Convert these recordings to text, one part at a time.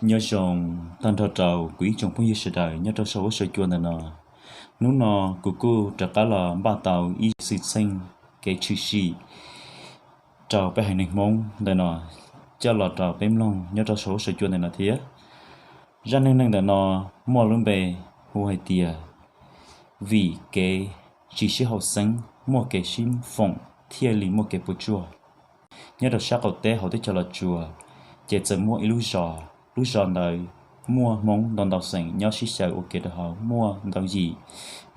Nyob zoo tag nrho rau kuv ib tsoom phooj ywg sawv daws nyob rau saum huab saum cua ntawm no. Hnub no kuv kuj rov qab los npaj tau ib xwm txheej kev tshwm sim rau peb haiv neeg Hmoob ntawm no coj los rau peb mloog nyob rau saum huab saum cua ntawm no thiab. Zaj neej neeg ntawm no muaj lub npe hu hais tias vim kev tsis sib haum xeeb muaj kev sib foom thiaj li muaj kev puas tsuaj. Nyob rau sab qaum teb hauv teb chaws Los Tsuas, ces txawm muaj ib lub zos, lub zos ntawd muaj Hmoob ntau ntau xeem nyob sib xyaw ua ke rau hauv, muaj ntau yim,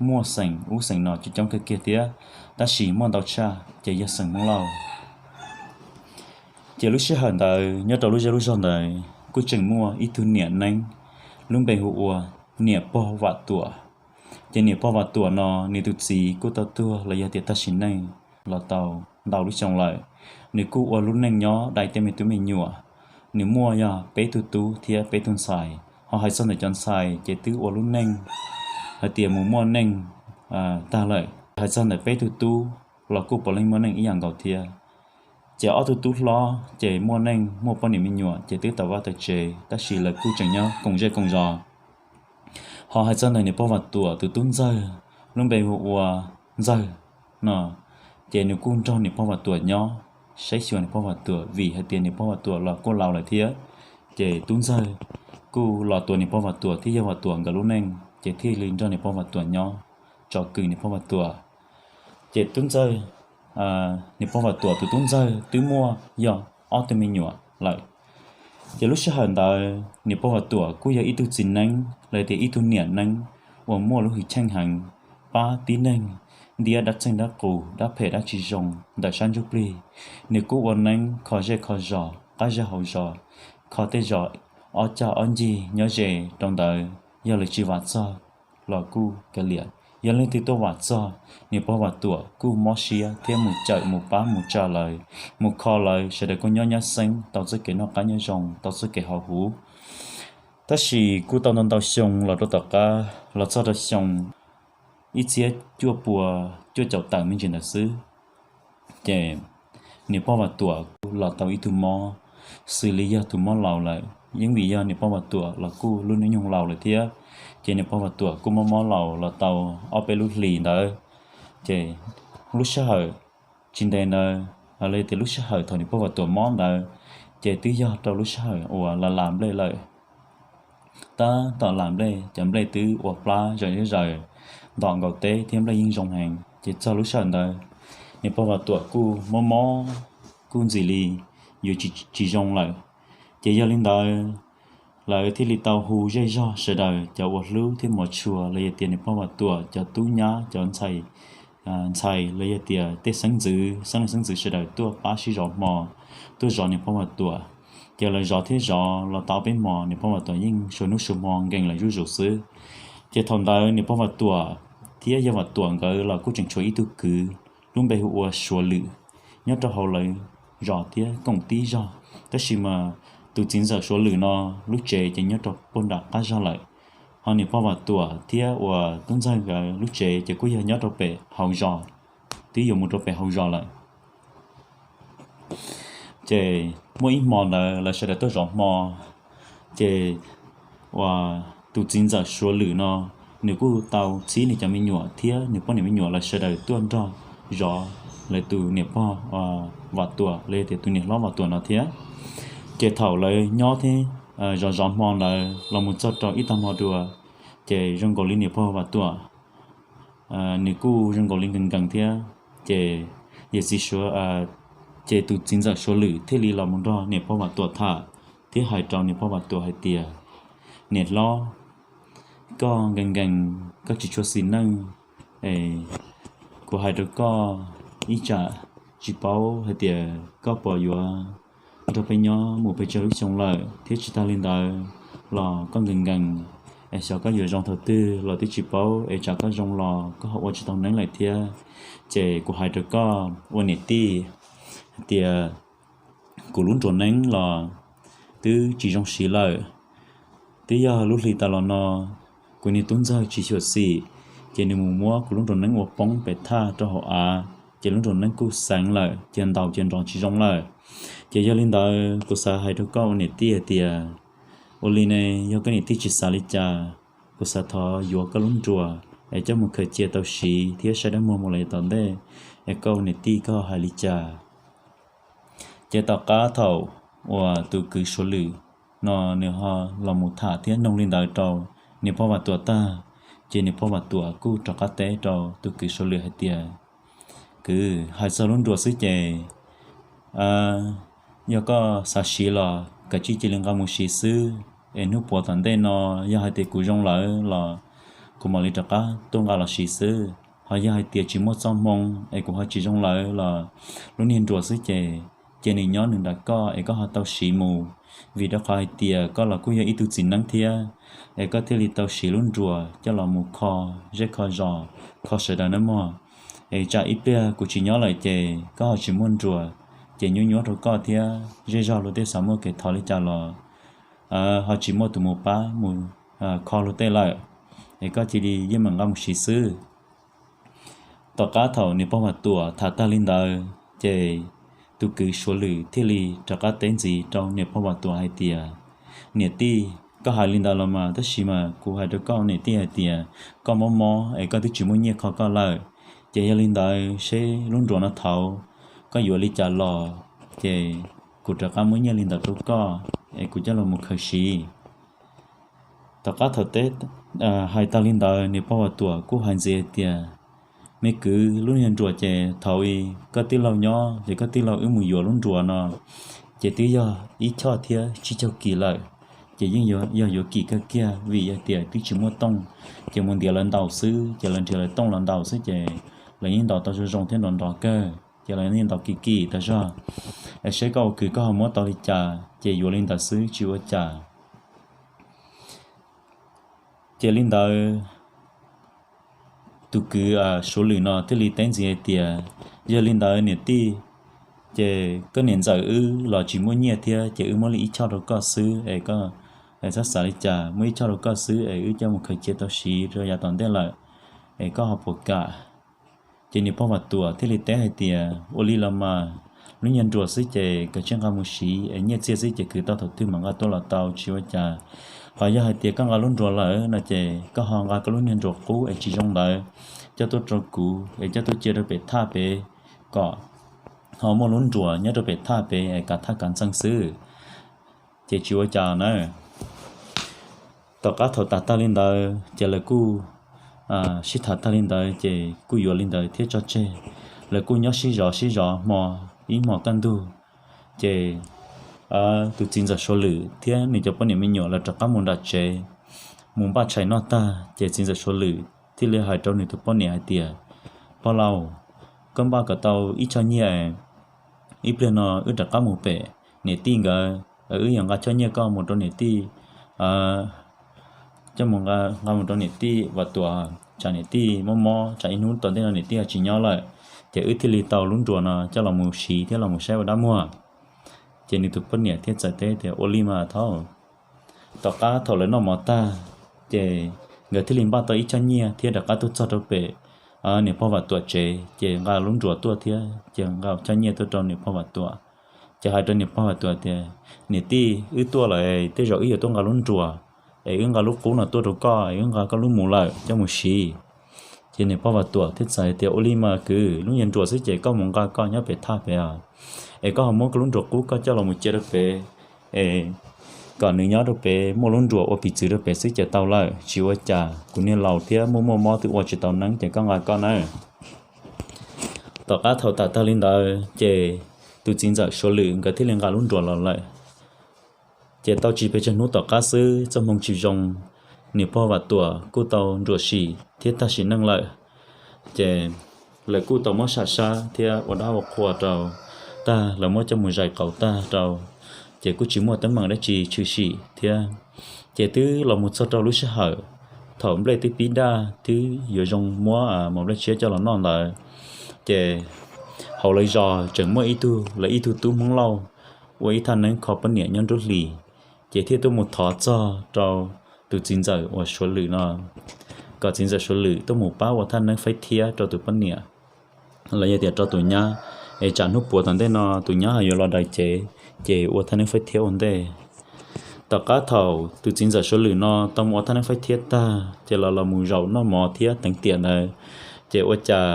muaj xeem ub xeem no coob coob kawg kiag thiab, tab sis muaj ntau tshaj ces yog xeem Hmoob Lauj. Ces lub sij hawm ntawd nyob rau lub zej lub zog ntawd kuj tseem muaj ib tug niam neeb, lub npe hu ua niam pog Vam Tuam. Ces niam pog Vam Tuam no nws tus txiv kuj tau tuag los yog tias tag sim neej los tau ntau lub xyoo lawm. Nws kuj ua lub neej nyob dai tej me tub me nyuam. Nws muaj yog peb tug tub thiab peb tug ntxhais, ho hais txog ntawm cov ntxhais ces twb ua lub neej hais tias mus muaj neej tag lawm. Hais txog ntawm peb tug tub los kuj puav leej muaj neej ib yam nkaus thiab. Ces ob tug tub hlob ces muaj neej muaj poj niam me nyuam ces twb tau vaj tau tsev, tab sis lawv kuj tseem nyob koom zej koom zos. Ho hais txog ntawm niam pog Vam Tuam tus tub ntxawg, lub npe hu ua Ntxawg no, ces nws kuj nrog niam pog Vam Tuam nyob, saib xyuas niam pog Vam Tuam vim hais tias niam pog Vam Tuam los kuj laus lawm thiab. Ces tub ntxawg kuj los tuav niam pog Vam Tuam thiab yog Vam Tuam nkawd lub neej, ces thiaj li nrog niam pog Vam Tuam nyob, tsom kwm niam pog Vam Tuam. Ces tub ntxawg, niam pog Vam Tuam tus tub ntxawg twb muaj yog ob tug me nyuam lawm. Ces lub sij hawm ntawd niam pog Vam Tuam kuj yog ib tug txiv neeb los tias ib tug niam neeb uas muaj lub hwj chim heev, pab tib neeg ntiab dab txeej dab qus, dab phem dab tsis zoo ntawm sab ntsuj plig. Nws kuj ua neeb kho zej kho zos, qab zej hauv zos, kho tej zos ob cag ob ncig nyob ze rau ntawd, yog lawv tsis vam txog los kuj kav liam, yog leej twg tuaj vam txog, niam pog Vam Tuam kuj mob siab thiab mus cawm mus pab mus tsa lawv, mus kho lawv, sawv daws kuj nyob nyab xeeb tau txoj kev noj qab nyob zoo, tau txoj kev haus huv. Tab sis kuj tau ntau ntau xyoo los rau tom qab los txog rau xyoo ib txhiab cuaj pua cuaj caum tawm me ntsis ntawd xwb, ces niam pog Vam Tuam kuj los tau ib tug mob, xws li yog tus mob laus lawm. Yeej vim yog niam pog Vam Tuam los kuj lub hnub nyoog laus lawm thiab, ces niam pog Vam Tuam kuj mob mob laus los tau ob peb lub hlis ntawd. Ces lub sij hawm tsis ntev ntawd, los yog tias lub sij hawm thaum niam pog Vam Tuam mob ntawd, ces twb yog rau lub sij hawm uas las las nplej lawm. Tab tom las nplej, cov nplej twb ua plab zom zaws ntom nkaus teb thiab nplej yeej zoo heev. Ces txog lub sij hawm ntawd, niam pog Vam Tuam kuj mob mob, kuj ntxim li yuav tsis zoo lawm. Ces yog li ntawd, lawv thiaj li tau hu zej zog sawv daws cov uas hlub thiab hmov tshua los yog tias niam pog Vam Tuam cov tub nyab, cov ntxhais, ntxhais los yog tias tej xeeb ntxwv, xeeb leej xeeb ntxwv sawv daws tuaj pab sib zov hmo, tuaj zov niam pog Vam Tuam. Ces lawv zov thiab zov los tau peb hmo, niam pog Vam Tuam yeej suav hnub suav hmo nkees lawm zuj zus xwb. Ces thaum ntawd niam pog Vam Tuam thiab yog Vam Tuam nkawd los kuj tseem tshuav ib tug kwv, lub npe hu ua Suav Lwm, nyob rau hauv lawv zos thiab koom tib zog. Tab sis mas tus txiv ntxawm Suav Lwm no lub tsev ces nyob rau puag nram qab zog lawm. Ho niam pog Vam Tuam thiab uas tub ntxawg nkawd lub tsev ces kuj yog nyob rau pem hauv zos, twb yuav mus rau pem hauv zos lawm. Ces muaj ib hmo ntawd lawv sawv daws tuaj zov hmo, ces uas tus txiv ntxawm Suav Lwm no, nws kuj tau txhib nws cov me nyuam thiab nws poj niam me nyuam lawv sawv daws tuaj nrog zov lawv tus niam pog Vam Tuam los yog tias tus niam hlob Vam Tuam no thiab. Ces thaum lawv nyob thiab zov zov hmo ntawd los mus txog rau ib tag hmo dua, ces zoo nkaus li niam pog Vam Tuam nws kuj zoo nkaus li nkees nkees thiab. Ces yawm txiv Suav, ces tus txiv ntxawm Suav Lwm thiaj li los mus nrog niam pog Vam Tuam tham thiab hais rau niam pog Vam Tuam hais tias, Niam hlob, koj nkees nkees, koj tsis tshua xis neej, kuv hais rau koj ib tsam, tsis paub hais tias koj puas yuav nrog peb nyob mus pes tsawg lub xyoo lawm, thiab tsis tag li ntawd los koj nkees nkees, es xyov koj yuav zoo thaum twg los twb tsis paub, es tsam koj zoo los koj ho ua tsis tau neeb lawm thiab. Ces kuv hais rau koj ua niam tij hais tias kuv lub nruas neeb los twb tsis zoo siv lawm. Twb yog lub hli tas los no kuv niag tub ntxawg tsis xyuam xim, ces nws mus muab kuv lub nruas neeb ua poob pem thaj rau hauv av, ces lub nruas neeb kuj xeev lawm, ces ntaus ces nrov tsis zoo lawm. Ces yog li ntawd kuv xav hais rau koj ua niam tij hais tias Ua li ne, yog koj niam tij tsis xav li cas, kuv xav thov yuav koj lub nruas es coj mus khaws cia tau siv thiab saib dab muag mus los yav tom ntej, es koj ua niam tij koj hais li cas? Ces tom qab thaum uas tus kwv Suav Lwm no nws ho los mus tham thiab noog li ntawd rau niam pog Vam Tuam tag, ces niam pog Vam Tuam kuj rov qab teb rau tus kwv Suav Lwm hais tias, Kwv, hais txog lub nruas xwb ces yog koj xav siv los kav tsij cia li nqa mus siv xwb, es hnub puav tom ntej no yog hais tias kuv zoo lawm los kuv mam li rov qab tuaj nqa los siv xwb. Ho yog hais tias tsis muaj txoj hmoo es kuv ho tsis zoo lawm los lub niag nruas xwb ces cia nws nyob nws nram koj es koj ho tau siv mus, vim rau qhov hais tias koj los kuj yog ib tug txiv neeb thiab, es koj thiaj li tau siv lub nruas coj los mus kho zej kho zos, kho sawv daws nawb mog. Es tsam ib pliag kuv tsis nyob lawm ces koj ho tsis muaj nruas, ces nyuab nyuab rau koj thiab zej zog luag tej xav muaj kev thov li cas los ho tsis muaj tus mus pab mus kho luag tej lawm, es koj cia li yeej meem nqa mus siv xwb. Tom qab thaum niam pog Vam Tuam tham tag li ntawd ces tus kwv Suav Lwm thiaj li rov qab teb ntxiv rau niam pog Vam Tuam hais tias, Niam tij, koj hais li ntawd los mas, tab sis mas kuv hais rau koj niam tij hais tias koj mob mob es koj twb tsis muaj nyiaj kho koj lawm, ces yog li ntawd seb lub nruas no thaud koj yuav li cas los, ces kuv rov qab muab nyiaj li ntawd rau koj es kuv coj los mus khaws siv. Tom qab thaum teb hais tag li ntawd, niam pog Vam Tuam kuj hais ntxiv hais tias, Me kwv, lub niag nruas ces thaum i koj tij laug nyob ces koj tij laug wb mus yuav lub nruas no ces twb yog ib choj thiab tsib caug kis lawm, ces yeej yog yuav kim kawg kiag vim yog tias twb tsis muaj tooj, ces mus ntiav lawv ntaus xwb, ces lawv nrhiav lawv tooj los ntaus xwb ces lawv yeej ntaus tau zoo zoo thiab nrov nrov kawg, ces lawv yeej ntaus kim kim tag zog. Es seb koj ua kwv koj ho muab tau li cas ces yuav li ntawd xwb tsis ua cas. Ces li ntawd tus kwv Suav Lwm no thiaj li teb ntxiv hais tias, Yog li ntawd niam tij, ces koj niam ntxawm wb los tsis muaj nyiaj thiab ces wb muab li ib choj rau koj xwb es koj txhob xav li cas, muab ib choj rau koj xwb es wb coj mus khaws cia tau siv rau yav tom ntej lawm es koj ho puas kam? Ces niam pog Vam Tuam thiaj li teb hais tias, Ua li los mas, lub niag nruas xwb ces kav tsij nqa mus siv es nyiaj txiag xwb ces khwv tau thaum twg mam nqa tuaj los tau tsis ua cas. Ho yog hais tias koj nqa lub nruas lawm no ces koj ho nqa koj lub niag nruas qub es tsis zoo ntawd coj tuaj rau kuv es coj tuaj cia rau pem thaj pem kom ho muaj lub nruas nyob rau pem thaj pem es kav thaj kav ntxeeg xwb, ces tsis ua cas na. Tom qab thaum tas tag li ntawd ces lawv kuj sib tham tag li ntawd ces kuj yuav li ntawd thiab tso tseg. Lawv kuj nyob sib zov sib zov hmo, ib hmos kaj ntug, ces tus txiv ntxawm Suav Lwm thiab nws cov poj niam me nyuam lawv rov qab mus nram tsev mus npaj tshais noj tag ces txiv ntxawm Suav Lwm thiaj li hais rau nws tus poj niam hais tias, Pog laus, koj npaj kom tau ib choj nyiaj, ib pliag no wb rov qab mus pem niam tij nkawd, wb yuav nqa choj nyiaj koj mus rau niam tij, coj mus nqa mus rau niam tij Vam Tuam, tsam niam tij mob mob, tsam ib hnub tom ntej no niam tij tsis nyob lawm, ces wb thiaj li tau lub nruas no coj los mus siv thiab los mus saib ua dab muag. Ces nws tus poj niam thiaj txawm teb tias, Ua li mas thaub. Tom qab thaum lawv noj mov tag, ces nkawd thiaj li npaj tau ib choj nyiaj thiab rov qab tuaj txog rau pem niam pog Vam Tuam tsev, ces nqa lub nruas tuaj thiab ces nqa choj nyiaj tuaj rau niam pog Vam Tuam. Ces hais rau niam pog Vam Tuam tias, Niam tij, wb tuaj lawm, tej zaum wb yuav tuaj nqa lub nruas, es wb nqa lub qub no tuaj rau koj, es wb nqa koj lub mus lawm coj mus siv. Ces niam pog Vam Tuam thiaj txawm hais tias, Ua li mas kwv, lub niag nruas xwb ces koj mus nqa koj nyob pem thaj pem os, es koj ho muab koj lub nruas qub koj coj los mus cia rau pem, es kom nws nyob rau pem muaj lub nruas ua piv txwv rau pem xwb ces tau lawm, tsis ua cas. Kuv niag laus thiab muaj muaj mob twb ua tsis tau neeb ces koj nqa koj nawb. Tom qab thaum tas tag li ntawd ces tus txiv ntxawm Suav Lwm nkawd thiaj li nqa lub nruas los lawm. Ces tau tsis pes tsawg hnub tom qab xwb, txoj hmoo tsis zoo, niam pog Vam Tuam kuj tau nruam sim thiab tag sim neej lawm. Ces lawv kuj tau muab sam sab thiab ua dab ua qhua rau tag, lawv muab coj mus zais qauv tag rau, ces kuj tsis muaj teeb meem dab tsi tshwm sim thiab. Ces twb los mus txog rau lub sij hawm thaum nplej twb pib daj, twb yuav zoo muab mov nplej tshiab coj los noj ntawd, ces hauv lawv zos tseem muaj ib tug, lawv ib tug tub Hmoob Lauj ua ib thaj neeb kho poj niam nyob nruab hlis, ces thiaj tuaj mus thov txog rau tus txiv ntxawm uas Suav Lwm no, kom txiv ntxawm Suav Lwm tuaj mus pab ua thaj neeb faib thiab rau tus poj niam los yog tias rau tus nyab, es tsam hnub puav tom ntej no tus nyab ho yuav los daws cev, ces ua thaj neeb faib thiab ua ntej. Tom qab thaum tus txiv ntxawm Suav Lwm no tau mus ua thaj neeb faib thiab tag ces los los mus zaum noj mov thiab teev tiam ntawd, ces ua cas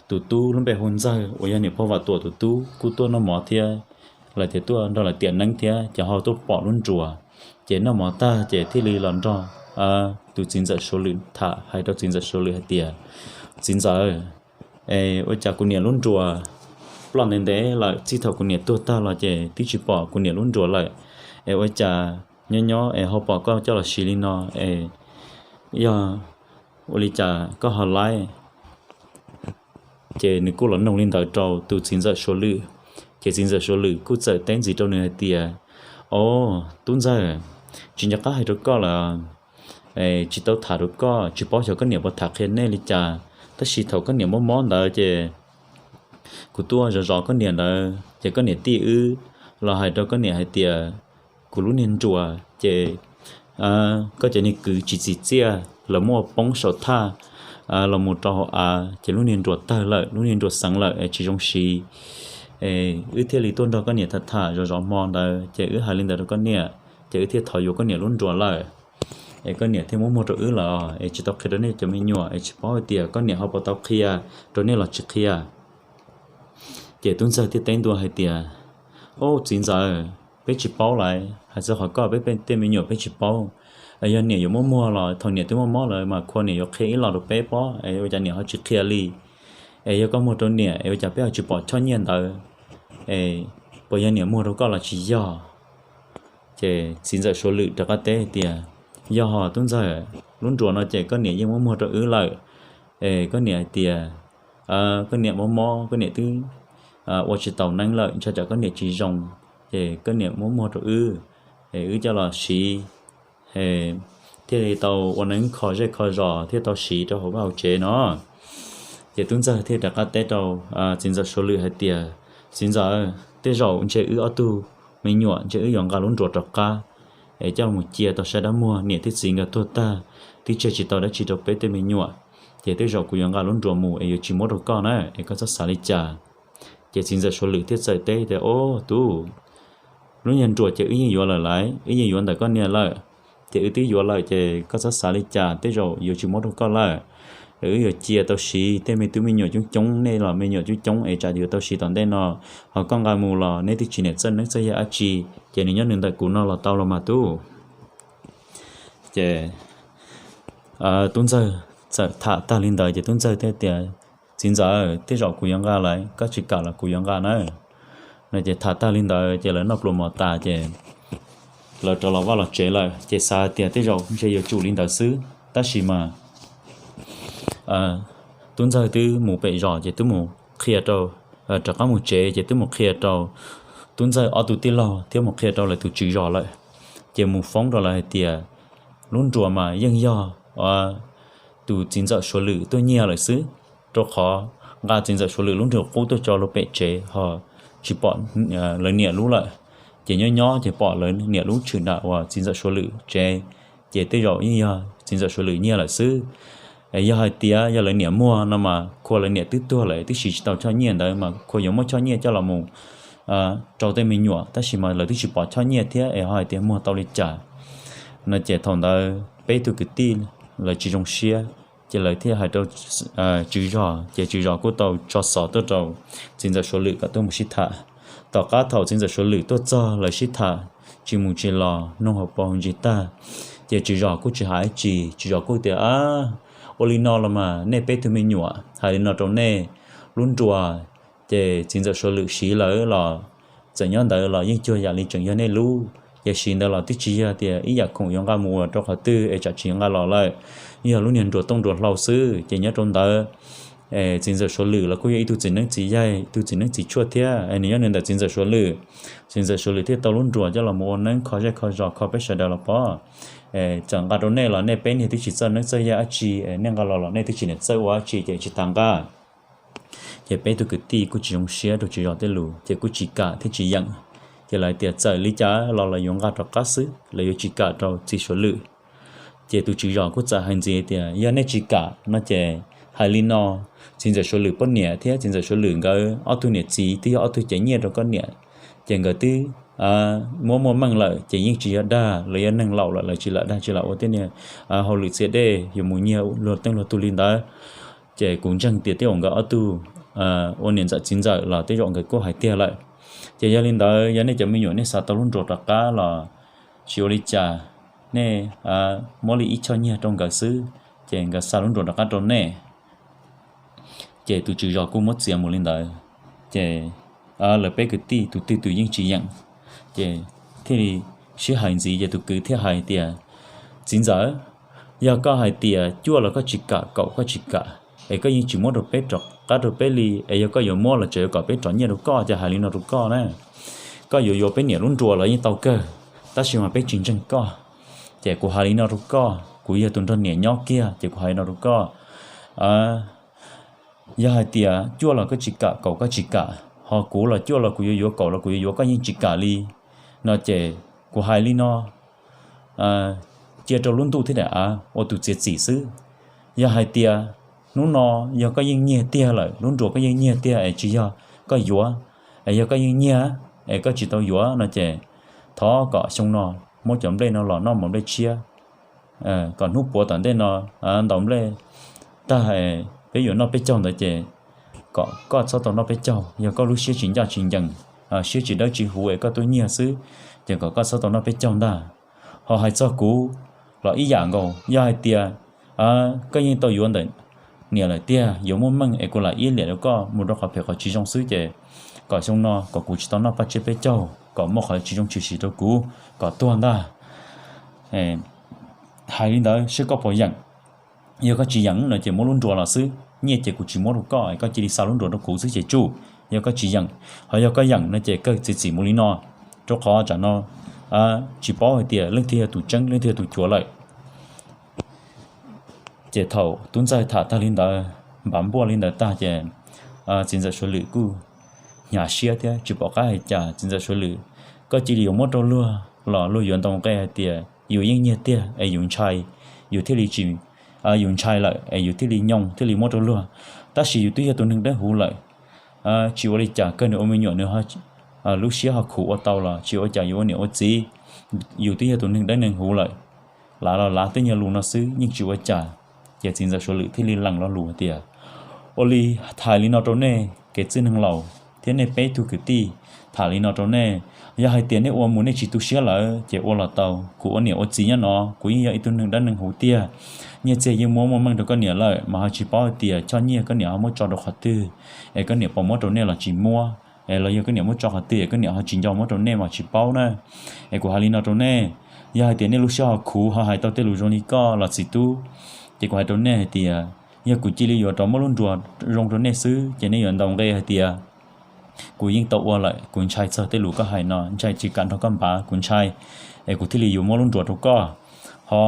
tus tub lub npe hu Ntxawg uas yog niam pog Vam Tuam tus tub kuj tuaj noj mov thiab, lawv tias tuaj nrog lawv tiam neeb thiab ces ho tuaj pom lub nruas. Ces noj mov tag ces thiaj li los nrog tus txiv ntxawm Suav Lwm tham hais rau txiv ntxawm Suav Lwm hais tias, Txiv ntxawm, es ua cas kuv niam lub nruas ploj ntev ntev lawm, txij thaum kuv niam tuag tag los ces twb tsis pom kuv niam lub nruas lawm. Es ua cas nyob nyob es ho pom koj coj los siv li no, es yog ua li cas koj ho laib? Ces nws kuj los noog li ntawd rau tus txiv ntxawm Suav Lwm. Ces txiv ntxawm Suav Lwm kuj txawm teb ntxiv rau nws hais tias, Au, tub Ntxawg, tsis nco qab hais rau koj lawm, tsis tau tham rau koj, tsis paub xyov koj niam puas tham qhia nej li cas. Tab sis thaum koj niam mob mob ntawd ces kuv tuaj zov zov koj niam ntawd ces koj niam tij wb los hais rau koj niam hais tias kuv lub niag nruas ces koj cov niag kwv tsis txim txiaj, lawv muab ua poob saum thaj los mus rau hauv av ces lub niag nruas tawg lawm, lub niag nruas xeev lawm, tsis zoo siv. Wb thiaj li tuaj nrog koj niam tham tham zov zov hmo ntawd ces wb hais li ntawd rau koj niam, ces wb thiaj thov yuav koj niam lub nruas lawm. Es koj niam thiaj muab muag rau wb lawm, es tsis tau qhia rau nej cov me nyuam, es tsis paub hais tias koj niam ho puas tau qhia rau nej los tsis qhia. Ces tub Ntxawg thiaj teb ntua hais tias, Au, txiv ntxawm, peb tsis paub lawm, hais txog qhov koj peb tej me nyuam peb tsis paub. Yog niam yuav muab muag los thaum niam twb muaj mob lawm mas khua niam yuav qhia ib los rau peb pob, es ua cas niam ho tsis qhia li? Es yog koj muag rau niam es ua cas peb ho tsis pom choj nyiaj ntawd? Es puas yog niam muag rau koj los tsis yog? Ces txiv ntxawm Suav Lwm rov qab teb tias, Yog ho tub Ntxawg, lub nruas no ces koj niam yeej muab muag rau wb lawm. Es koj niam hais tias koj niam mob mob, koj niam twb ua tsis taus neeb lawm, ntshai tsam koj niam tsis zoo, ces koj niam muab muag rau wb, es wb coj los siv thiaj li tau ua neeb kho zej kho zos thiaj tau siv rau hauv vaj hauv tsev no. Ces tub Ntxawg thiaj rov qab teb rau txiv ntxawm Suav Lwm hais tias, Txiv ntxawm, tej zaum ntshe wb ob tug me nyuam ntshe wb yuav nqa lub nruas rov qab es coj mus cia tau saib dab muag, niam thiab txiv nkawd tuag tag twb tseg tsis tau dab tsi rau peb tej me nyuam. Ces tej zaum kuv yuav nqa lub nruas mus es yuav tsis muab rau koj na, es koj txhob xav li cas. Ces txiv ntxawm Suav Lwm thiaj txawm teb tias, Au, tub, lub niag nruas ces wb yeej yuav lawm lauj, wb yeej yuav ntawm koj niam lawm. Ces wb twb yuav lawm ces koj txhob xav li cas, tej zaum yuav tsis muab rau koj lawm. Wb yuav cia tau siv, tej me tub me nyuam coob coob, nej los me nyuam coob coob es tsam yuav tau siv tom ntej no. Ho koj nqa mus los nej twb tsis niam txawj neeb txawj yaig dab tsi, ces nws nyob nws ntawm kuv no los tau los mas tub. Ces tub ntxawg txawm tham tag li ntawd ces tub ntxawg thiaj tias, Txiv ntxawm, tej zaum kuv yuav nqa lawm, koj tsis kam los kuv yuav nqa na. No ces tham tag li ntawd ces lawv noj pluas mov tas ces lawv rov los vaj los tsev lawm, ces xav tias tej zaum ntshe yuav tsum li ntawd xwb. Tab sis mas tub ntxawg twb mus pem zos ces twb mus qhia rau, rov qab mus tsev ces twb mus qhia rau tub ntxawg ob tug tij laug thiab mus qhia rau lawv tus tswv zos lawm. Ces mus foob rau lawv hais tias lub nruas mas yeej yog tus txiv ntxawm Suav Lwm tuaj nyiag lawm xwb, rau qhov nqa txiv ntxawm Suav Lwm lub nruas qub tuaj tso rau pem tsev ho tsis pom lawv niam lub lawm. Ces nyob nyob ces pom lawv niam lub tshwm nram uas txiv ntxawm Suav Lwm tsev, ces tej zaum yeej yog txiv ntxawm Suav Lwm nyiag lawm xwb. Yog hais tias yog lawv niam muag no mas khua lawv niam twb tuag lawm, twb siv tsis tau choj nyiaj ntawd mas khua yuav muab choj nyiaj coj los mus rau tej me nyuam, tab sis mas lawv twb tsis pom choj nyiaj thiab es ho hais tias muag tau li cas. No ces thaum ntawd peb tug kwv tij lawv tsis zoo siab, ces lawv thiaj hais rau tswv zos, ces tswv zos kuj tau tso xov tuaj rau txiv ntxawm Suav Lwm kom tuaj mus sib tham. Tom qab thaum txiv ntxawm Suav Lwm tuaj txog lawv sib tham tsis mus tsis los nug hauv paus ntsig tag, ces tswv zos kuj tsis hais dab tsi, tswv zos kuj tias, Ua li no los mas nej peb tug me nyuam, hais li no rau nej, lub nruas ces txiv ntxawm Suav Lwm siv lawm los txawm nyob ntawd los yeej cuag yam li tseem yog nej lub, ces siv ntawd los twb tsis yog tias ib yam khoom yuav nqa mus ua rau qhov twg es tsam tsis nqa los lawm, yog lub niag nruas tooj nruas hlau xwb. Ces nyob rau ntawd txiv ntxawm Suav Lwm los kuj yog ib tug txiv neeb txiv yaig, ib tug txiv neeb txiv tshuaj thiab, nws nyob nws ntawm txiv ntxawm Suav Lwm. Txiv ntxawm Suav Lwm thiaj tau lub nruas coj los mus ua neeb kho zej kho zos kho peb sawv daws los pom. Txawm nqa rau nej los nej peb niag twb tsis txawj neeb txawj yaig dab tsi, nej nqa los los nej twb tsis niam txawj ua dab tsi ces tsis tas nqa. Ces peb tug kwv tij kuj tsis zoo siab rau tswv zos tej lus ces kuj tsis kam thiab tsis yeem. Ces lawv tias txawm li cas los lawv yuav nqa rov qab xwb, lawv yuav tsis kam rau txiv Suav Lwm. Ces tus tswv zos kuj txawm hais ntxiv tias yog nej tsis kam no ces hais li no, txiv ntxawm Suav Lwm poj niam thiab txiv ntxawm Suav Lwm nkawd ob tug niam txiv twb yog ob tug cev nyiaj rau koj niam, ces nkawd twb muab muaj meej lawm ces yeej tsis yog dag, lawv yog neeg laus lawm, lawv tsis lam dag tsis lam ua tej niag hauj lwm txias dej yuav mus nyiag luag teej luag tug li ntawd. Ces kuv ntseeg tias tej zaum nkawd ob tug ua niam ntxawm txiv ntxawm los tej zaum nkawd kuj hais tiag lawm. Ces yog li ntawd yog nej cov me nyuam nej xav tau lub nruas rov qab los tsis ua li cas, nej muab li ib choj nyiaj rau nkawd xwb, ces nkawd xa lub nruas rov qab rau nej. Ces tus tswv zos kuj muab txiav mus li ntawd. Ces lawv peb kwv tij tus twg tus yeej tsis yeem, ces thiaj li sib hais ntxiv ces tus kwv thiaj hais tias, txiv ntxawm, yog koj hais tias cuaj los koj tsis kam, kaum koj tsis kam, es koj yeej tsis muab rau peb rov qab rau peb li, es yog koj yuav muab los tseem yuav kom peb rov nyiaj rau koj, ces hais li no rau koj na, koj yuav yuav peb niam lub nruas los yeej tau kawg, tab sis mas peb tsis ntseeg koj. Ces kuv hais li no rau koj, kuv yog tus nrog niam nyob kiag ces kuv hais li no rau koj, yog hais tias cuaj los koj tsis kam, kaum koj tsis kam, ho kuv los cuaj los kuv yuav yuav, kaum los kuv yuav yuav, koj yeej tsis kam li no ces kuv hais li no, cia rau lub ntuj thiab daim av ua tus txiav txim xwb. Yog hais tias hnub no yog koj yeej nyiag tiag lawm, lub nruas koj yeej nyiag tiag es tsis yog koj yuav, es yog koj yeej nyiag es koj tsis tau yuav no ces thov kom xyoo no muab cov nplej no los noj mov nplej tshiab, kom hnub puav tom ntej no ntaus nplej tag, peb yuav noj peb caug ntawd ces kom koj txhob tau noj peb caug. Yog koj lub siab tsis ncaj tsis ncees, siab tsis dawb tsis huv es koj tuaj nyiag xwb, ces kom koj txhob tau noj peb caug ntag. Ho hais txog kuv los ib yam nkaus, yog hais tias koj yeej tau yuav ntawm niam lawm tiag, yuav muaj meej es kuv lam iab liam rau koj mus rau qhov phem qhov tsis zoo xwb ces kom xyoo no kom kuv tsis tau noj paj tsiab peb caug, kom muaj qhov tsis zoo tshwm sim rau kuv kom tuag ntag. Hais li ntawd seb koj puas yeem. Yog koj tsis yeem no ces muab lub nruas los xwb, nyiaj ces kuv tsis muab rau koj, koj cia li xa lub nruas rau kuv xwb ces tsuj. Yog koj tsis yeem, ho yog koj yeem no ces kawg txiav txim mus li no, rau qhov tsam no tsis paub hais tias leej twg yog tus tseeb leej twg yog tus cuav lawm. Ces thaum tub ntxawg tham tag li ntawd, npav npuaj li ntawd tag ces txiv ntxawm Suav Lwm kuj hnyav siab thiab tsis pom qab hais cas. Txiv ntxawm Suav Lwm, koj cia li yuav muab rau luag los luag yuav ntaus nqe hais tias yus yeej nyiag tiag es yus ntshai, yus thiaj li tsis, yus ntshai lawm es yus thiaj li nyoo thiaj li muab rau luag. Tab sis yus twb yog tus neeg dawb huv lawm, tsis ua li cas, kawg nws ua me nyuam nws lub siab ho khuv ua tau los tsis ua cas, yus ua niam ua txiv, yus twb yog tus neeg dawb neeg huv lawm. Lav los lav tej nyuag lus no xwb yeej tsis ua cas. Ces txiv ntxawm Suav Lwm thiaj li lees lo lus hais tias, ua li hais li no rau nej kev txwj neeg laus thiab nej peb tug kwv tij, tham li no rau nej, yog hais tias nej ua mus nej tsis tu siab lawm ces ua los tau. Kuv ua niam ua txiv nyob no kuv yeej yog ib tug neeg dawb neeg huv tiag. Nyiaj txiag yeej muab muaj meej rau koj niam lawm mas ho tsis paub hais tias choj nyiaj koj niam ho muab tso rau qhov twg, es koj niam puas muab rau nej los tsis muab, es los yog koj niam muab tso qhov twg es koj niam ho tsis nco muab rau nej mas tsis paub na. Es kuv hais li no rau nej, yog hais tias nej lub siab ho khuv ho hais tau tej lus zoo li koj los txiv tub, ces kuv hais rau nej hais tias yog kuv cia li yuav rov muab lub nruas zoo rau nej xwb ces nej yuav ntaus nqe hais tias kuv yeej tau ua lawm, kuv ntshai txog tej lus koj hais no, ntshai tsis kam nrog koj npav, kuv ntshai, es kuv thiaj li yuav muab lub nruas rau koj. Ho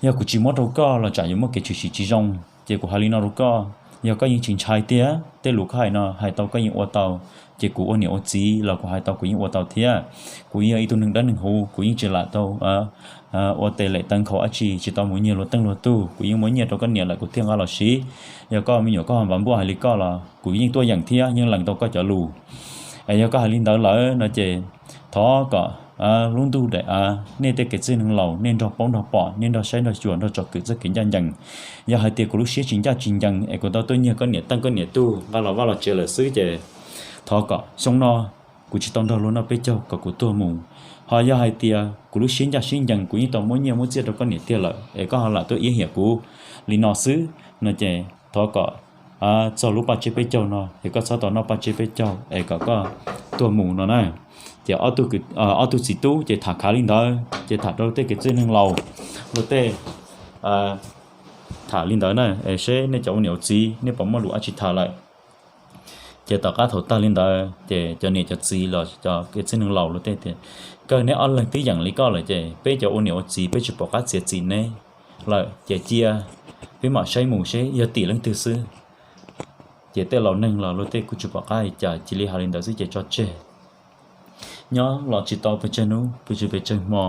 yog kuv tsis muab rau koj los tsam yuav muaj kev tshwm sim tsis zoo. Ces kuv hais li no rau koj, yog koj yeej tsis ntshai tiag, tej lus koj hais no hais tau koj yeej ua tau, ces kuv ua niam ua txiv los kuv hais tau kuv yeej ua tau thiab. Kuv yeej yog ib tug neeg dawb neeg huv, kuv yeej tsis lam tau ua tes lem taw nkhaus dab tsi, tsis tau mus nyiag luag teej luag tug, kuv yeej muab nyiaj rau koj niam lawm kuv thiaj nqa los siv. Yog koj me nyuam koj ho npav npuaj hais li koj los kuv yeej tuaj yeem thiab yeej lees tau koj cov lus. Es yog koj hais li ntawd lawm no ces thov kom lub ntuj daim av, nej tej kev txwj neeg laus nej nrog paub nrog pom, nej nrog saib nrog xyuas nrog tsom kwm txoj kev ncaj ncees. Yog hais tias kuv lub siab tsis ncaj tsis ncees es kuv tau tuaj nyiag koj niam teej koj niam tug nqa los vaj los tsev lawm xwb ces thov kom xyoo no kuv tsis tau nrog luag noj peb caug kom kuv tuag mus. Ho yog hais tias kuv lub siab ncaj siab ncees kuv yeej tau muab nyiaj muab txiaj rau koj niam tiag lawm es koj ho lam tuaj iab hiam kuv li no xwb no ces thov kom txog lub paj tsiab peb caug no es koj txhob tau noj paj tsiab peb caug es kom koj tuag mus no na. Ces ob tug txiv tub ces tham khav li ntawd ces tham rau tej kev txwj neeg laus luag tej tham li ntawd na, es seb nej cov ua niam ua txiv nej puas muaj lus dab tsi tham lawm. Ces tom qab thaum tag li ntawd ces cov niam cov txiv los cov kev txwj neeg laus luag tej tias, kawg neb ob leeg twb yeem li koj lawm ces peb cov ua niam ua txiv peb tsis pom qab txiav txim neb lawm ces cia peb mam saib mus seb yog tim leej twg xwb. Ces tej laus neeg los luag tej kuj tsis pom qab hais cas cia li hais li ntawd xwb ces tso tseg. Nyob los tsis tau pes tsawg hnub, pes tsawg pes tsawg hmo,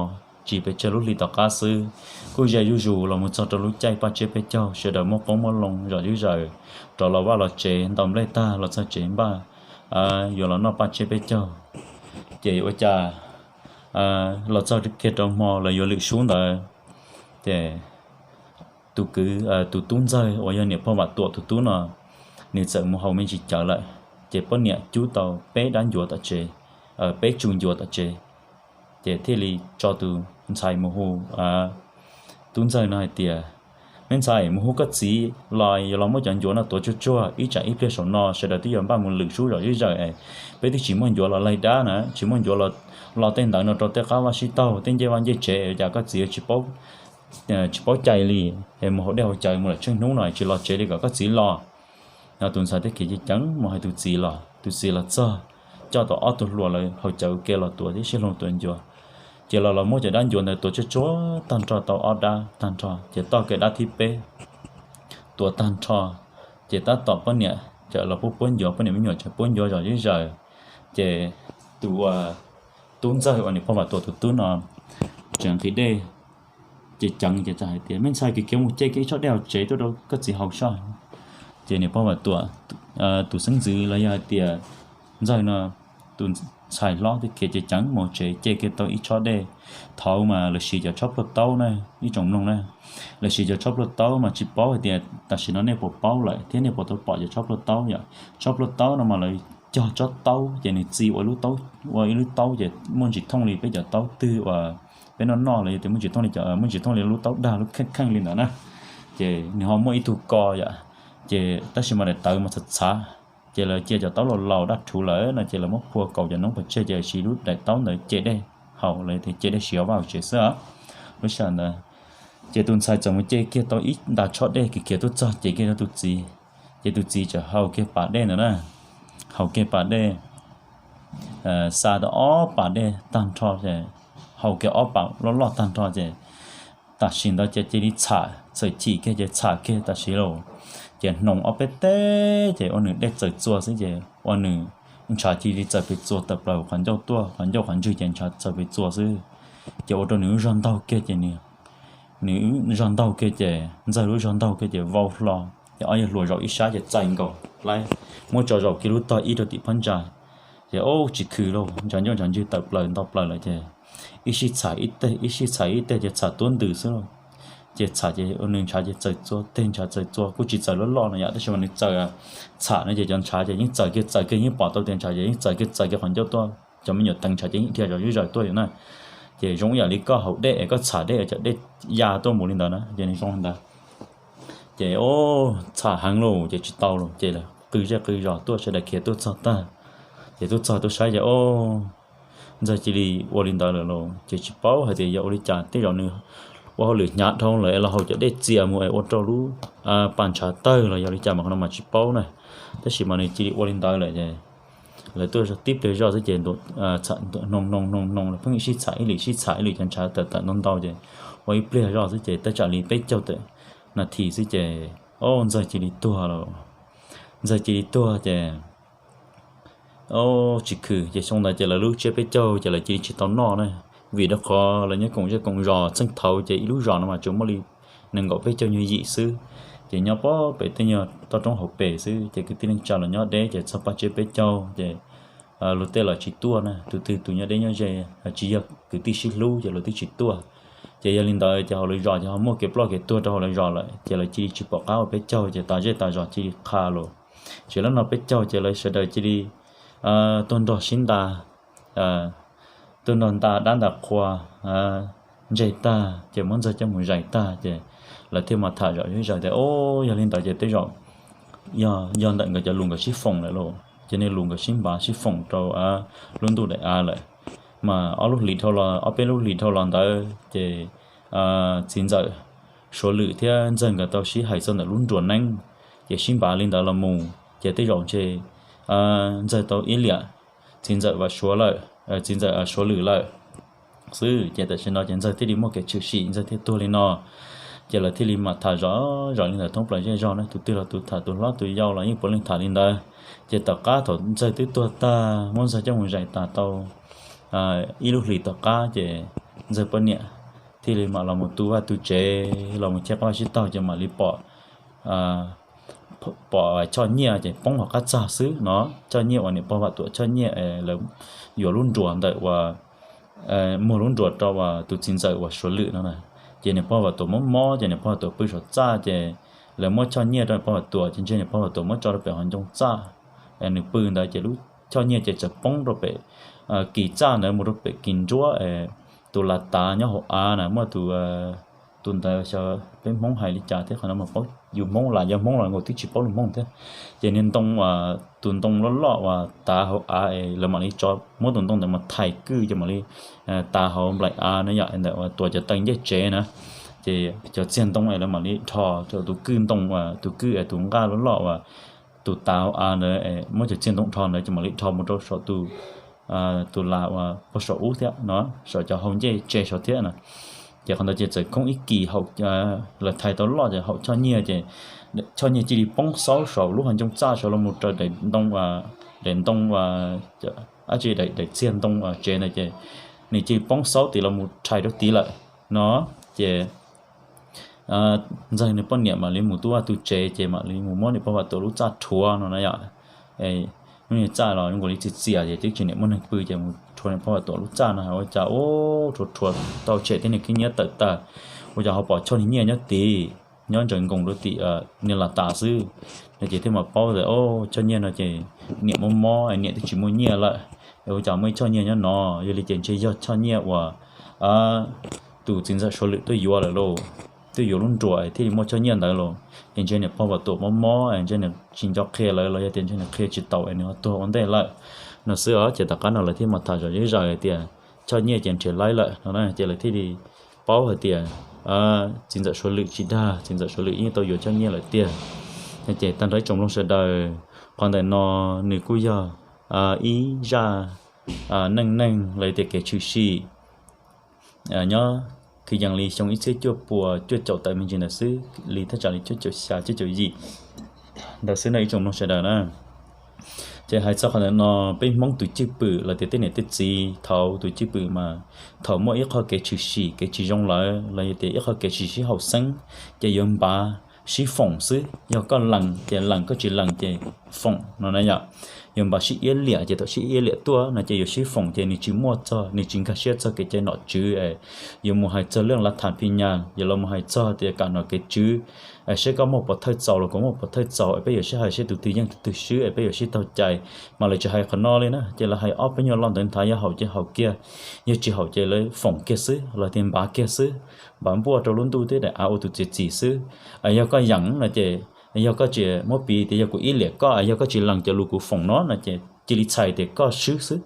tsis pes tsawg lub hlis tom qab xwb, kuj ze zuj zus los mus txog rau lub caij paj tsiab peb caug sawv daws muaj qoob muaj loo zom zuj zaws, rov los vaj los tsev ntaus nplej tag los txog tsev npaj yuav los noj paj tsiab peb caug. Ces ua cas los txog kiag rau hmo lawv yuav lwm sub ntawd, ces tus kwv, tus tub ntxawg uas yog niam pog Vam Tuam tus tub no, nws txawm mus haus me ntsis cawv lawm, ces poj niam cub tau peb dab ncuav tom tsev, peb tsu ncuav tom tsev, ces thiaj li tso tus ntxhais mus hu tub ntxawg no hais tias, Me ntxhais, mus hu koj txiv los, yuav los muab cov ncuav no tuav tsuag tsuag, ib tsam ib pliag saum no sawv daws twb yuav npaj mus lwm sub zom zeb zaws, peb twb tsis muaj ncuav los laig dab na, tsis muaj ncuav los tej ntawd no rau tej qab vaj sib taug, tej ncej vaj ncej tsev, cas koj txiv tsis paub cai li, mus haus dej haus cawv mus lawm tsheej hnub no tsis los tsev li, kom koj txiv los. Tus ntxhais thiaj khiav ceev ceev mus hais tus txiv los, tus txiv los txog, coj tau ob tug hluas lawv haus cawv ua ke los tuav thiab sib hloov tuav ncuav. Ces los los muab cov dab ncuav ntawd tuav tsuag tsuag tag nrho tau ob dab tag nrho, ces toj kiag dab thib peb tuav tag nrho, ces tab tom poj niam cov los puab puab ncuav, poj niam me nyuam tseem puab ncuav zom zeb zaws, ces tus uas tub ntxawg uas niam pog Vam Tuam tus tub no tseem nqhis dej, ces ceev ces txawm hais tias, Me ntxhais, khiav khiav mus ce kiag ib tsob dej hauv tsev tuaj rau koj txiv haus soj. Ces niam pog Vam Tuam tus xeeb ntxwv los yog hais tias ntxawg no, tus ntxhais hlob thiaj khiav ceev ceev mus tsev ce kiag tau ib tsob dej. Thaud mas lawv siv cov tshob plhuaj taub na, ib tsoom mloog na, lawv siv cov tshob plhuaj taub mas tsis paub hais tias tam sim no nej puas paub lawm thiab nej puas tau pom cov tshob plhuaj taub yom. Tshob plhuaj taub no mas lawv cog tsob taub ces nws txi ua lub taub, ua ib lub taub ces muaj ntsis thooj li peb cov taub twg uas peb noj noj los yog tias muaj ntsis thooj li cov, muaj ntsis thooj li lub taub dag lub kheej kheej li ntawd na. Ces nws ho muaj ib tug ko yom, ces tab sis mas daim tawv mas txhav txhav, ces lawv cia cov taub laus laus daj rhuv lawm no ces lawv muab phua kaus cov noob pov tseg ces siv lub daim taub ntawd ce dej haus los yog tias ce dej siv hauv vaj hauv tsev xwb os. Lub sij hawm ntawd ces tus ntxhais txawm mus ce kiag tau ib nta tshob dej khiav khiav tuaj txog ces kiag rau tus txiv, ces tus txiv txawm haus kiag pas dej ntawd na, haus kiag pas dej, xa tau ob pas dej tag nrho ces, haus kiag ob pas loj loj tag nrho ces tam sim ntawd ces cia li txham, txawm chim kiag ces txham kiag tam sim lauj, ces hnoos ob peb teg ces ua nws dej txawm txua xwb ces ua nws ntshav cia li txawm pes txua tawm plaws qhov ncauj tuaj, qhov ncauj qhov ntswg ces ntshav txawm pes txua xwb. Ces ua rau nws lub zog ntaug kiag ces nws, nws zog ntaug kiag ces ntxawg lub zog ntaug kiag ces vau hlo, ces ob yawg hluas zaum ib sab ces txais nkaus laib, muab tso zaum kiag lub tog ib rau tim phab ntsa, ces ub tsis khwm lauj, ntshav ncauj ntshav ntswg tawm plaws nto plaws lawm ces ib sij txham ib teg ib sij txham ib teg ces txham tuab ntws xwb lauj. Ces txham ces nws ntshav ces txawm txua teg ntshav txawm txua kuj tsis txawm loj loj no yom, tab sis mas nws txawm txham no ces cov ntshav ces yeej txawm kiag txawm kiag yeej pom tau tias ntshav ces yeej txawm kiag txawm kiag qhov ncauj tuaj, cov me nyuam teev ntshav ces yeej dhia zom zeb zaws tuaj yom na. Ces zoo ib yam li koj haus dej es koj txham dej cov dej ya tuaj mus li ntawd na ces nws zoo li ntawd. Ces ub txham heev lauj ces tsis tau lauj ces qw zej qw zos tuaj sawv daws khiav tuaj txog tag, ces tuaj txog tuaj saib ces ub ntxawg cia li ua li ntawd lawm lauj ces tsis paub hais tias yog ua li cas tej zaum nws ua hauj lwm hnyav dhau lawm es los haus cov dej txias mus es ua rau lub pas ntshav tawg los yog li cas mas qhov no mas tsis paub na. Tab sis mas nws cia li ua li ntawd lawm ces lawv tuaj tib pliag zoj xwb ces hnoos hnoos hnoos hnoos lawv pheej sib txham ib lwm sib txham ib lwm cov ntshav tawm tawm ntau ntau ces ua ib pliag zoj xwb ces tej tsam li peb caug tawm nas this xwb ces ub ntxawg cia li tuag lauj. Ntxawg cia li tuag ces ub tsis khwm ces xyoo ntawd ces lawv lub tsiab peb caug ces lawv cia li tsis tau noj na, vim rau qhov lawv nyob koom zej koom zos txheej thaud ces ib lub zos no mas tsuas muaj li nees nkaum peb caug nyuag yim xwb, ces nyob pem tej nyuag toj roob hauv pes xwb ces kwv tij neej tsa los nyob deb ces txog paj tsiab peb caug ces luag tej los tsis tuaj na, tus twg tus nyob deb nyob ze tsis yog kwv tij sib hlub ces luag twb tsis tuaj. Ces yog li ntawd ces hauv lawv zos ces ho muaj kev ploj kev tuag rau hauv lawv zos lawm ces lawv cia li tsis pom qab ua peb caug ces tas zej tas zos cia li qha los. Tsis lab no peb caug ces lawv sawv daws cia li tuaj nrog sib nta, tuaj nrog nta dab nta qhua, ntseg tag ces muab ntxawg coj mus zais tag ces lawv thiaj mam tham zom zeb zaws tias, Ub, yog li ntawd ces tej zaum yog ntawm nkawd cov lus nkawd sib foom lawm lauj, ces nej lus nkawd sib npav sib foom rau lub ntuj daim av lawm. Mas ob lub hlis dhau los, ob peb lub hlis dhau los ntawd ces txiv ntxawm Suav Lwm thiab ntxawg nkawd tau sib hais txog ntawm lub nruas neeb, ces sib npav li ntawd los mus ces tej zaum ntshe ntxawg tau ib liam txiv ntxawm Vam Suav lawm, txiv ntxawm Suav Lwm lawm xwb. Ces tam sim no ces ntxawg thiaj li muaj kev tshwm sim ntxawg thiaj tuag li no. Ces lawv thiaj li mam tham zom zaws li ntawd thoob plaws zej zog na, tus twg los tus tham tus hlob tus yau los yeej puav leej tham li ntawd. Ces tom qab thaum ntxawg twb tuag tag muab ntxawg coj mus zais tas tau ib lub hlis tom qab ces ntxawg poj niam thiaj li mam los mus tu vaj tu tsev los mus cheb qab vaj sib taug ces mam li pom pom choj nyiaj ces poob hauv qab txaj xwb no. Choj nyiaj uas niam pog Vam Tuam choj nyiaj es lawv yuav lub nruas ntawm uas muag lub nruas rau uas tus txiv ntxawm uas Suav Lwm no na. Ces niam pog Vam Tuam mob mob ces niam pog Vam Tuam pw saum txaj ces lawv muab choj nyiaj rau niam pog Vam Tuam ces ntshe niam pog Vam Tuam muab tso rau pem hauv ncoo txaj es nws pw ntawd ces lub choj nyiaj ces txawm poob rau pem kis txaj ntawd mus rau pem kis nruab es tus las tav nyob hauv av na muaj tus tus ntawd xyov peb Hmoob hais li cas thiab qhov no mas paub yus Hmoob las yog Hmoob los nkaus twb tsis paub lus Hmoob thiab. Ces niag ntoo, tus ntoo loj loj uas tav hauv av es lawv mam li tso muab tus ntoo ntawd mas thais kwj ces mam li tav hauv nplaim av na yom, ntawm uas tuav cov taw ncej tsev na. Ces cov txiag ntoo es lawv mam li dhos rau tus kwj ntoo, tus kwj es tus nqaj loj loj uas tus tav hauv av ntawd, muab cov txiag ntoo dhos ntawd ces mam li dhos mus rau saum tus tus las uas puag saum ub thiab no, saum cov hau ncej tsev saud thiab na. Ces qhov ntawd ces txawm khoob ib kis, lawv thais tau loj ces haum choj nyiaj ces choj nyiaj cia li poob xaub saum lub hauv ncoo txaj saud los mus raws daim ntoo, daim ntoo, ab tsi, daim txiag ntoo tsev ntawd ces nws cia li poob xaub tim los mus rhais rau tid lawm no. Ces ntxawg nws poj niam mam li mus tu vaj tu tsev ces mam li mus muab niam pog Vam Tuam lub txaj rhuav no na yom. Lub niag txaj los zoo nkaus li txias txias ces twb tsis niam muaj neeg pw ces mus rhuav niam pog Vam Tuam lub txaj no ua cas ub rhuav rhuav tau tshem tej niag khib nyiab tawm tag, ua cas ho pom choj niag nyiaj nyob tid, nyob ntsaws nkoos rau tim niag las tas xwb no. Ces thiaj mam paub tias choj nyiaj no ces niam mob mob es niam twb tsis muaj nyiaj lawm, es ua cas muaj ib choj nyiaj nyob no. Yog li ces ntshe yog choj nyiaj uas tus txiv ntxawm Suav Lwm tuaj yuav lawm lauj, tuaj yuav lub nruas thiaj li muaj choj nyiaj ntawd lauj. Ces ntshe niam pog Vam Tuam mob mob es ntshe nws tsis nco qhia lawv los yog tias ntshe nws qhia tsis taus es nws ho tuag ua ntej lawm no xwb os. Ces tom qab no lawv thiaj mam tham zom zeb zaws hais tias choj nyiaj ces nrhiav laib lawm no na, ces lawv thiaj li paub hais tias txiv ntxawm Suav Lwm tsis dag, txiv ntxawm Suav Lwm yeej tau yuav choj nyiaj lawm tiag. Ces tag nrho ib tsoom mloog sawv daws, qhov ntawm no nws kuj yog ib zaj neej neeg los tias kev tshwm sim nyob kwv yees li xyoo ib txhiab cuaj puas cuaj caum tawm me ntsis ntawd xwb, li thaj tsam li cuaj caum xya cuaj caum yim ntawd xwb no ib tsoom mloog sawv daws na. Ces hais txog qhov ntawm no, peb Hmoob tus cwj pwm los tias tej niam tej txiv thaum tus cwj pwm mas thaum muaj ib qho kev tshwm sim kev tsis zoo lawm los yog tias ib qho kev tsis sib haum xeeb, ces yuav npav sib foom xwb. Yog koj lees ces lees, koj tsis lees ces foom no na yom. Yuav npav sib iab liam ces thaum sib iab liam tuaj no ces yuav sib foom ces nws tsis muaj txog, nws tsis nkag siab txog kev cai nom tswv es yuav mus hais txog lej lav tham phi nyas, yuav los mus hais txog tias kam nom kev tswv, seb koj muaj pov thawj txaus los kuv muaj pov thawj txaus es peb yuav sib hais seb tus twg yeej tus twg swb es peb yuav sib taug cai. Mas lawv tsis hais qhov no li na, ces lawv hais ob peb nyuag lo ntawd nthav, yog haum ces haum kiag, yog tsis haum ces lawv foom kiag xwb los tias npav kiag xwb, npav npuaj rau lub ntuj thiab daim av ua tus txiav txim xwb. Yog koj yeem no ces, yog koj tsis muab piv tias yog kuv iab liam koj, yog koj tsis lees cov lus kuv foom no no ces cia li txhais tias koj swb xwb,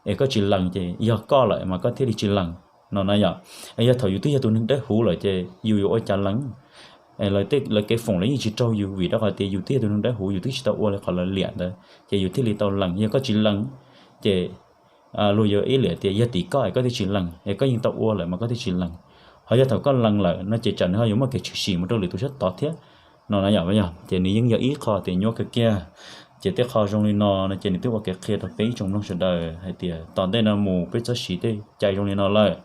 es koj tsis lees ces yog koj lawm mas koj thiaj li tsis lees no na yom. Yog thaum yus twb yog tus neeg dawb huv lawm ces yus yuav ua cas lees? Lawv kev foom lawv yeej tsis raug yus vim rau qhov tias yus twb yog tus neeg dawb huv, yus twb tsis tau ua li qhov lawv liam ntawd ces yus thiaj li tau lees. Yog koj tsis lees ces luag yuav iab liam tias yog tim koj es koj thiaj tsis lees, es koj yeej tau ua lawm mas koj thiaj tsis lees. Ho yog thaum koj lees lawm no ces tsam nws ho yuav muaj kev tshwm sim mus rau lwm tus sab tod thiab no na yom. Ces nws yeej yog ib qho tias nyuaj kawg kiag. Ces tej qho zoo li no no ces nws twb ua kev qhia rau peb ib tsoom mloog sawv daws hais tias tom ntej no mus peb txhob siv tej cai zoo li no lawm,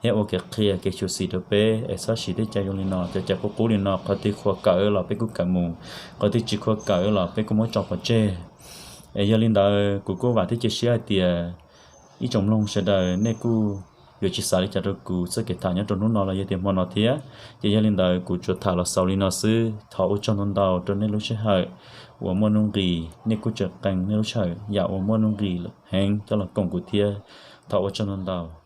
thiab ua kev qhia kev xyuam xim rau peb es txhob siv tej cai zoo li no. Cov cai qub qub li no qhov twg khuam kawm los peb kuj kawm mus, qhov twg tsis khuam kawm los peb kuj muab tso pov tseg. Es yog li ntawd kuv kuj vam thiab cia siab hais tias ib tsoom mloog sawv daws nej kuj yuav tsis xav li cas rau kuv txoj kev tham nyob rau hnub no los yog tias hmo no thiab. Ces yog li ntawd kuv tsuas tham los xaus li no xwb. Thov ua tsaug ntau ntau rau nej lub sij hawm uas muaj nuj nqis, nej kuj tseem qee nej lub sij hawm yam uas muaj nuj nqis heev coj los koom kuv thiab. Thov ua tsaug ntau ntau.